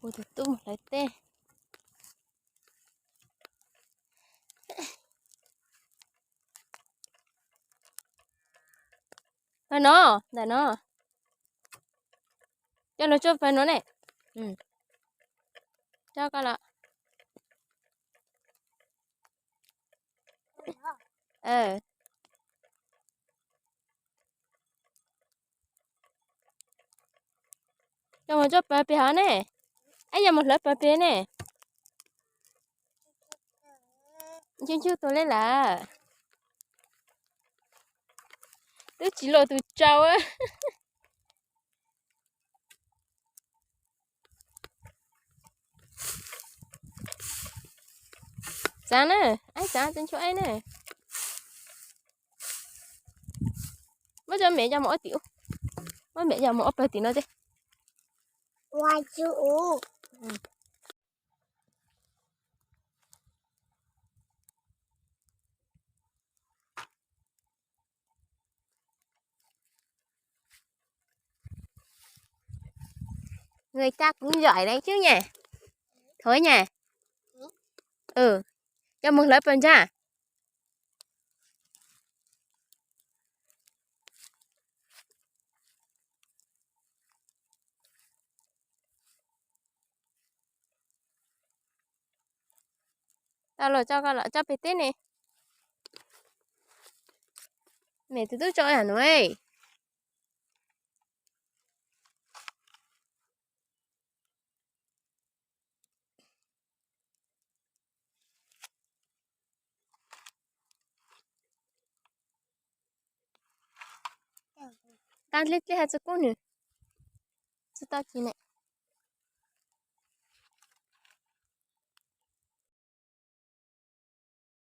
Ua tus tub mus hlawv teb. Pawg no, ntawm no. Coj los tsuag pawg no ne. Coj koj los. Coj mus tsuag pawg pem hov ne. Ib yam mus hlawv pawg pem ne. Nchuj nchuj tus li lawm. Twb tsis luaj tus tsau. Txav na, aib txav, txav nchuav aib na. Muab cov mem coj mus ob tim ub. Muab mem coj mus ob pawg tim no thiab. Nws caj kuv zom deb xwb nyaj. Thov nyaj. Coj mus hlawv pawg ntsa. Tau los tso, koj los tso pem teb ne. Mem tus tub tso yam nuav. Qab dleb dleb has txug kub nws tsis tau ci ne.